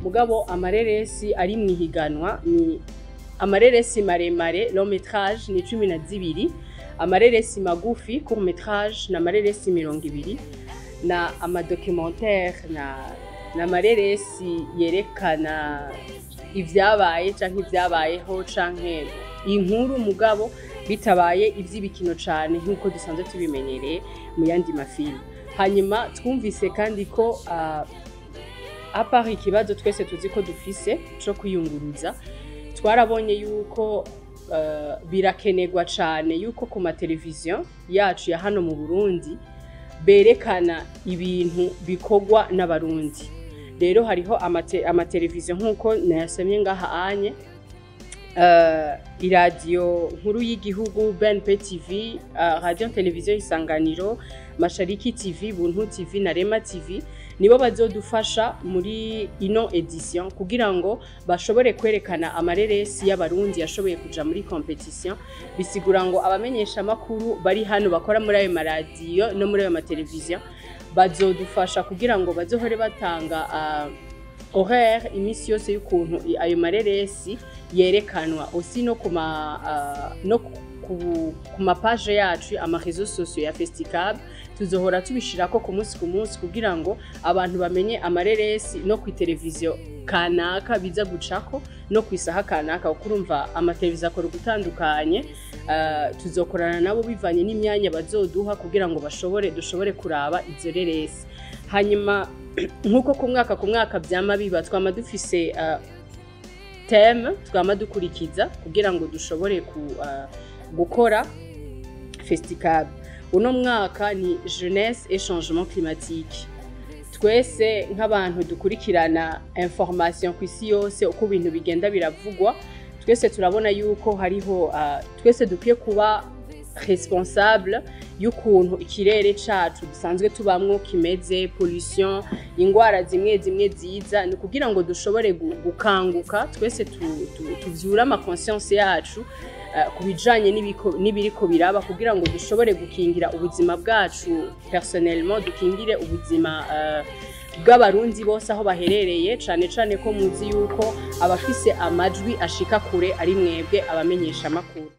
Mugabo amareresi ari mu ihiganwa ni amareresi maremare, long métrage, ni 12, amareresi magufi, court métrage, na amareresi 20, na amadocumentaire na amareresi yerekana ivyabaye canke ivyabayeho canke inkuru, mugabo bitabaye ivy'ibikino cane nk'uko dusanzwe tubimenyereye mu yandi mafilms. Hanyuma twumvise kandi ko à part ikibazo twese tuzi ko dufise co kwiyunguruza, twarabonye yuko birakenerwa cane yuko ku mateleviziyo yacu ya hano mu Burundi berekana ibintu bikorwa n'Abarundi. Rero hariho amateleviziyo nk'uko nayasomye ngaha anye, iradiyo nkuru y'igihugu BNP TV, Radio Televiziyo Isanganiro, Mashariki TV, Buntu TV na Rema TV, nibo bazodufasha muri ino édition kugira ngo bashobore kwerekana amareresi y'Abarundi yashoboye kuja muri compétition. Bisigura ngo abamenyesha makuru bari hano bakora muri ayo maradiyo no muri ayo mateleviziyo bazodufasha kugira ngo bazohore batanga horaire iminsi yose y'ukuntu ayo mareresi yerekanwa, aussi no ku ma page yacu, ama réseaux sociaux ya Festicab. Tuzohora tubishirako ku munsi ku munsi kugira ngo abantu bamenye amareresi no ku televiziyo kanaka biza gucako no ku isaha kanaka, kuko urumva amateleviziyo akora ugutandukanye. Tuzokorana nabo bivanye n'imyanya bazoduha kugira ngo bashobore dushobore kuraba izo reresi. Hanyuma nk'uko ku mwaka ku mwaka vyama biba, twama dufise thème twama dukurikiza kugira ngo dushobore gukora Festicab. Uno mwaka ni jeunesse et changement climatique. Twese nk'abantu dukurikirana information ku isi yose, uko ibintu bigenda biravugwa, twese turabona yuko hariho twese dukwiye kuba responsable y'ukuntu ikirere cacu dusanzwe tubamwo kimeze, pollution, ingwara zimwe zimwe ziza. Ni kugira ngo dushobore gukanguka twese, tuvyure ama conscience yacu ku bijanye n'ibiriko biraba, kugira ngo dushobore gukingira ubuzima bwacu personnellement, dukingire ubuzima bw'Abarundi bose aho baherereye, cane cane ko muzi yuko abafise amajwi ashika kure ari mwebwe abamenyesha amakuru.